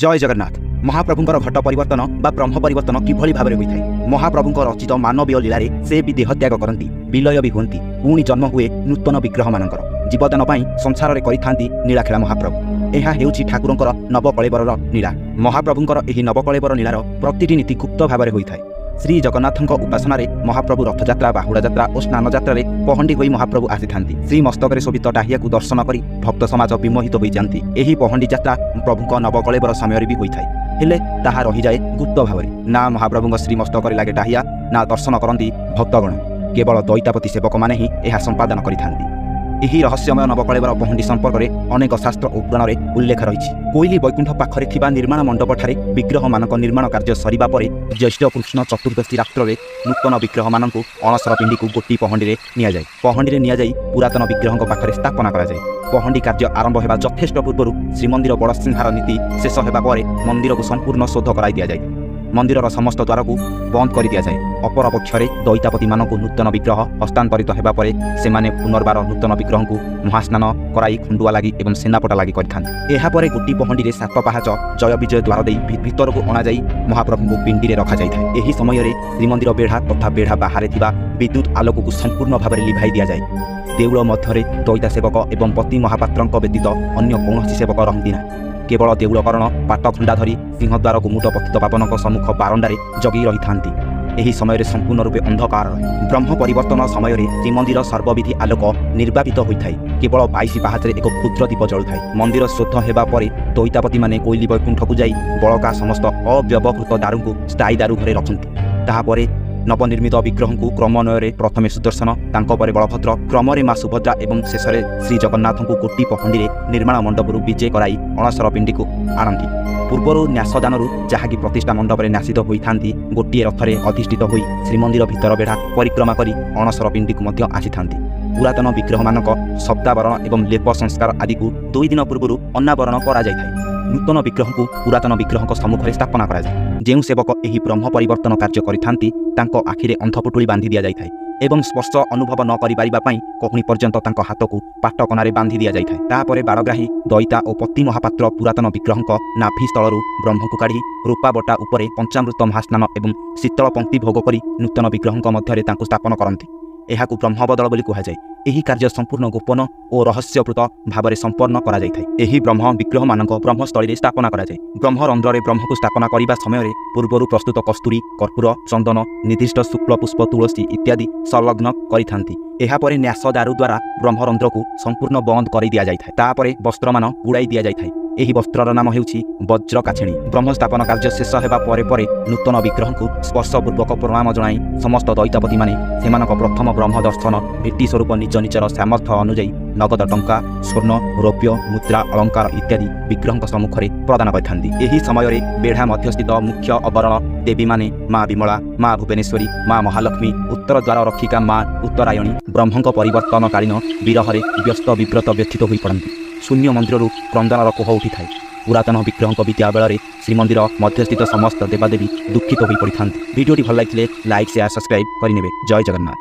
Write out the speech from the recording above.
ଜୟ ଜଗନ୍ନାଥ। ମହାପ୍ରଭୁଙ୍କର ଘଟ ପରିବର୍ତ୍ତନ ବା ବ୍ରହ୍ମ ପରିବର୍ତ୍ତନ କିଭଳି ଭାବରେ ହୋଇଥାଏ? ମହାପ୍ରଭୁଙ୍କ ରଚିତ ମାନବୀୟ ଲୀଳାରେ ସେ ବି ଦେହତ୍ୟାଗ କରନ୍ତି, ବିଲୟ ବି ହୁଅନ୍ତି, ପୁଣି ଜନ୍ମ ହୁଏ ନୂତନ ବିଗ୍ରହମାନଙ୍କର। ଜୀବଦାନ ପାଇଁ ସଂସାରରେ କରିଥାନ୍ତି ନୀଳାଖେଳା ମହାପ୍ରଭୁ। ଏହା ହେଉଛି ଠାକୁରଙ୍କର ନବକଳେବରର ନୀଳା। ମହାପ୍ରଭୁଙ୍କର ଏହି ନବକଳେବର ନୀଳାର ପ୍ରତିଟି ନୀତି ଗୁପ୍ତ ଭାବରେ ହୋଇଥାଏ। ଶ୍ରୀ ଜଗନ୍ନାଥଙ୍କ ଉପାସନାରେ ମହାପ୍ରଭୁ ରଥଯାତ୍ରା, ବାହୁଡ଼ା ଯାତ୍ରା ଓ ସ୍ନାନ ଯାତ୍ରାରେ ପହଣ୍ଡି ହୋଇ ମହାପ୍ରଭୁ ଆସିଥାନ୍ତି। ଶ୍ରୀମସ୍ତକରେ ଶୋଭିତ ଟାହିଆକୁ ଦର୍ଶନ କରି ଭକ୍ତ ସମାଜ ବିମୋହିତ ହୋଇଯାନ୍ତି। ଏହି ପହଣ୍ଡି ଯାତ୍ରା ପ୍ରଭୁଙ୍କ ନବକଳେବର ସମୟରେ ବି ହୋଇଥାଏ, ହେଲେ ତାହା ରହିଯାଏ ଗୁପ୍ତ ଭାବରେ। ନା ମହାପ୍ରଭୁଙ୍କ ଶ୍ରୀମସ୍ତକରେ ଲାଗେ ଟାହିଆ, ନା ଦର୍ଶନ କରନ୍ତି ଭକ୍ତଗଣ। କେବଳ ଦଇତାପତି ସେବକମାନେ ହିଁ ଏହା ସମ୍ପାଦନ କରିଥାନ୍ତି। ଏହି ରହସ୍ୟମୟ ନବକଳେବର ପହଣ୍ଡି ସମ୍ପର୍କରେ ଅନେକ ଶାସ୍ତ୍ର ଓ ପୁରାଣରେ ଉଲ୍ଲେଖ ରହିଛି। କୋଇଲି ବୈକୁଣ୍ଠ ପାଖରେ ଥିବା ନିର୍ମାଣ ମଣ୍ଡପଠାରେ ବିଗ୍ରହମାନଙ୍କ ନିର୍ମାଣ କାର୍ଯ୍ୟ ସରିବା ପରେ ଜ୍ୟେଷ୍ଠ କୃଷ୍ଣ ଚତୁର୍ଦ୍ଦଶୀ ରାତ୍ରରେ ନୂତନ ବିଗ୍ରହମାନଙ୍କୁ ଅଣସର ପିଣ୍ଡିକୁ ଗୋଟି ପହଣ୍ଡିରେ ନିଆଯାଏ। ପହଣ୍ଡିରେ ନିଆଯାଇ ପୁରାତନ ବିଗ୍ରହଙ୍କ ପାଖରେ ସ୍ଥାପନା କରାଯାଏ। ପହଣ୍ଡି କାର୍ଯ୍ୟ ଆରମ୍ଭ ହେବା ଯଥେଷ୍ଟ ପୂର୍ବରୁ ଶ୍ରୀମନ୍ଦିର ବଡ଼ସିଂହାର ନୀତି ଶେଷ ହେବା ପରେ ମନ୍ଦିରକୁ ସମ୍ପୂର୍ଣ୍ଣ ଶୋଧ କରାଇ ଦିଆଯାଏ। ମନ୍ଦିରର ସମସ୍ତ ଦ୍ୱାରକୁ ବନ୍ଦ କରିଦିଆଯାଏ। ଅପରପକ୍ଷରେ ଦଇତାପତିମାନଙ୍କୁ ନୂତନ ବିଗ୍ରହ ହସ୍ତାନ୍ତରିତ ହେବା ପରେ ସେମାନେ ପୁନର୍ବାର ନୂତନ ବିଗ୍ରହଙ୍କୁ ମହାସ୍ନାନ କରାଇ ଖଣ୍ଡୁଆ ଲାଗି ଏବଂ ସେନାପଟା ଲାଗି କରିଥାନ୍ତି। ଏହାପରେ ଗୋଟି ପହଣ୍ଡିରେ 7 ପାହାଚ ଜୟ ବିଜୟ ଦ୍ୱାର ଦେଇ ଭିତରକୁ ଅଣାଯାଇ ମହାପ୍ରଭୁଙ୍କୁ ପିଣ୍ଡିରେ ରଖାଯାଇଥାଏ। ଏହି ସମୟରେ ଶ୍ରୀମନ୍ଦିର ବେଢ଼ା ତଥା ବେଢ଼ା ବାହାରେ ଥିବା ବିଦ୍ୟୁତ୍ ଆଲୋକକୁ ସମ୍ପୂର୍ଣ୍ଣ ଭାବରେ ଲିଭାଇ ଦିଆଯାଏ। ଦେଉଳ ମଧ୍ୟରେ ଦଇତା ସେବକ ଏବଂ ପତି ମହାପାତ୍ରଙ୍କ ବ୍ୟତୀତ ଅନ୍ୟ କୌଣସି ସେବକ ରହନ୍ତି ନାହିଁ। କେବଳ ଦେଉଳକରଣ ପାଟଖଣ୍ଡା ଧରି ସିଂହଦ୍ୱାର ଗୁମୁଟ ପତିତ ପାବନଙ୍କ ସମ୍ମୁଖ ବାରଣ୍ଡାରେ ଜଗି ରହିଥାନ୍ତି। ଏହି ସମୟରେ ସମ୍ପୂର୍ଣ୍ଣ ରୂପେ ଅନ୍ଧକାର ରହେ। ବ୍ରହ୍ମ ପରିବର୍ତ୍ତନ ସମୟରେ ଶ୍ରୀମନ୍ଦିର ସର୍ବବିଧି ଆଲୋକ ନିର୍ବାପିତ ହୋଇଥାଏ। କେବଳ 22 ପାହାଚରେ ଏକ କ୍ଷୁଦ୍ର ଦୀପ ଜଳୁଥାଏ। ମନ୍ଦିର ଶୁଦ୍ଧ ହେବା ପରେ ଦଇତାପତିମାନେ କୋଇଲି ବୈକୁଣ୍ଠକୁ ଯାଇ ବଳକା ସମସ୍ତ ଅବ୍ୟବହୃତ ଦାରୁଙ୍କୁ ସ୍ଥାୟୀ ଦାରୁ ଘରେ ରଖନ୍ତି। ତାହାପରେ ନବନିର୍ମିତ ବିଗ୍ରହଙ୍କୁ କ୍ରମାନ୍ୱୟରେ ପ୍ରଥମେ ସୁଦର୍ଶନ, ତାଙ୍କ ପରେ ବଳଭଦ୍ର, କ୍ରମରେ ମା ସୁଭଦ୍ରା ଏବଂ ଶେଷରେ ଶ୍ରୀ ଜଗନ୍ନାଥଙ୍କୁ ଗୋଟି ପହଣ୍ଡିରେ ନିର୍ମାଣ ମଣ୍ଡପରୁ ବିଜେ କରାଇ ଅଣସର ପିଣ୍ଡିକୁ ଆଣନ୍ତି। ପୂର୍ବରୁ ନ୍ୟାସଦାନରୁ ଯାହାକି ପ୍ରତିଷ୍ଠା ମଣ୍ଡପରେ ନ୍ୟାସିତ ହୋଇଥାନ୍ତି, ଗୋଟିଏ ରଥରେ ଅଧିଷ୍ଠିତ ହୋଇ ଶ୍ରୀମନ୍ଦିର ଭିତର ବେଢ଼ା ପରିକ୍ରମା କରି ଅଣସର ପିଣ୍ଡିକୁ ମଧ୍ୟ ଆସିଥାନ୍ତି। ପୁରାତନ ବିଗ୍ରହମାନଙ୍କ ଶବ୍ଦାବରଣ ଏବଂ ଲେପ ସଂସ୍କାର ଆଦିକୁ 2 ଦିନ ପୂର୍ବରୁ ଅନାବରଣ କରାଯାଇଥାଏ। ନୂତନ ବିଗ୍ରହଙ୍କୁ ପୁରାତନ ବିଗ୍ରହଙ୍କ ସମ୍ମୁଖରେ ସ୍ଥାପନା କରାଯାଏ। ଯେଉଁ ସେବକ ଏହି ବ୍ରହ୍ମ ପରିବର୍ତ୍ତନ କାର୍ଯ୍ୟ କରିଥାନ୍ତି, ତାଙ୍କ ଆଖିରେ ଅନ୍ଧପୁଟୁଳି ବାନ୍ଧି ଦିଆଯାଇଥାଏ ଏବଂ ସ୍ପର୍ଶ ଅନୁଭବ ନ କରିପାରିବା ପାଇଁ କହୁଣି ପର୍ଯ୍ୟନ୍ତ ତାଙ୍କ ହାତକୁ ପାଟକନାରେ ବାନ୍ଧି ଦିଆଯାଇଥାଏ। ତାପରେ ବାଡ଼ଗ୍ରାହୀ, ଦଇତା ଓ ପତି ମହାପାତ୍ର ପୁରାତନ ବିଗ୍ରହଙ୍କ ନାଭି ସ୍ଥଳରୁ ବ୍ରହ୍ମକୁ କାଢ଼ି ରୂପା ବଟା ଉପରେ ପଞ୍ଚାମୃତ ମହାସ୍ନାନ ଏବଂ ଶୀତଳ ପଙ୍କ୍ତି ଭୋଗ କରି ନୂତନ ବିଗ୍ରହଙ୍କ ମଧ୍ୟରେ ତାଙ୍କୁ ସ୍ଥାପନ କରନ୍ତି। ଏହାକୁ ବ୍ରହ୍ମବଦଳ ବୋଲି କୁହାଯାଏ। ଏହି କାର୍ଯ୍ୟ ସମ୍ପୂର୍ଣ୍ଣ ଗୋପନ ଓ ରହସ୍ୟକୃତ ଭାବରେ ସମ୍ପନ୍ନ କରାଯାଇଥାଏ। ଏହି ବ୍ରହ୍ମ ବିଗ୍ରହମାନଙ୍କ ବ୍ରହ୍ମସ୍ଥଳୀରେ ସ୍ଥାପନା କରାଯାଏ। ବ୍ରହ୍ମରନ୍ଧ୍ରରେ ବ୍ରହ୍ମକୁ ସ୍ଥାପନା କରିବା ସମୟରେ ପୂର୍ବରୁ ପ୍ରସ୍ତୁତ କସ୍ତୁରୀ, କର୍ପୂର, ଚନ୍ଦନ, ନିର୍ଦ୍ଦିଷ୍ଟ ଶୁକ୍ଳ ପୁଷ୍ପ, ତୁଳସୀ ଇତ୍ୟାଦି ସଂଲଗ୍ନ କରିଥାନ୍ତି। ଏହାପରେ ନ୍ୟାସ ଦାରୁ ଦ୍ୱାରା ବ୍ରହ୍ମରନ୍ଧ୍ରକୁ ସମ୍ପୂର୍ଣ୍ଣ ବନ୍ଦ କରି ଦିଆଯାଇଥାଏ। ତାପରେ ବସ୍ତ୍ରମାନ ଗୁଡ଼ାଇ ଦିଆଯାଇଥାଏ। ଏହି ବସ୍ତ୍ରର ନାମ ହେଉଛି ବଜ୍ର କାଛିଣୀ। ବ୍ରହ୍ମ ସ୍ଥାପନ କାର୍ଯ୍ୟ ଶେଷ ହେବା ପରେ ପରେ ନୂତନ ବିଗ୍ରହଙ୍କୁ ସ୍ପର୍ଶପୂର୍ବକ ପ୍ରଣାମ ଜଣାଇ ସମସ୍ତ ଦଇତାପତିମାନେ ସେମାନଙ୍କ ପ୍ରଥମ ବ୍ରହ୍ମ ଦର୍ଶନ ଭେଟି ସ୍ୱରୂପ ନିଜ ନିଜର ସାମର୍ଥ୍ୟ ଅନୁଯାୟୀ ନଗଦ ଟଙ୍କା, ସ୍ୱର୍ଣ୍ଣ, ରୌପ୍ୟ, ମୁଦ୍ରା, ଅଳଙ୍କାର ଇତ୍ୟାଦି ବିଗ୍ରହଙ୍କ ସମ୍ମୁଖରେ ପ୍ରଦାନ କରିଥାନ୍ତି। ଏହି ସମୟରେ ବେଢ଼ା ମଧ୍ୟସ୍ଥିତ ମୁଖ୍ୟ ଅବରଣ ଦେବୀମାନେ ମା ବିମଳା, ମା ଭୁବନେଶ୍ୱରୀ, ମା ମହାଲକ୍ଷ୍ମୀ, ଉତ୍ତର ଦ୍ୱାର ରକ୍ଷିକା ମା ଉତ୍ତରାୟଣୀ ବ୍ରହ୍ମଙ୍କ ପରିବର୍ତ୍ତନକାଳୀନ ବିରହରେ ବ୍ୟସ୍ତ ବିବ୍ରତ ବ୍ୟଥିତ ହୋଇପଡ଼ନ୍ତି। ଶୂନ୍ୟ ମନ୍ଦିରରୁ କ୍ରନ୍ଦନର କୋହ ଉଠିଥାଏ। ପୁରାତନ ବିଗ୍ରହଙ୍କ ବିଦ୍ୟା ବେଳରେ ଶ୍ରୀମନ୍ଦିର ମଧ୍ୟସ୍ଥିତ ସମସ୍ତ ଦେବାଦେବୀ ଦୁଃଖିତ ହୋଇପଡ଼ିଥାନ୍ତି। ଭିଡ଼ିଓଟି ଭଲ ଲାଗିଥିଲେ ଲାଇକ୍, ସେୟାର, ସବସ୍କ୍ରାଇବ୍ କରିନେବେ। ଜୟ ଜଗନ୍ନାଥ।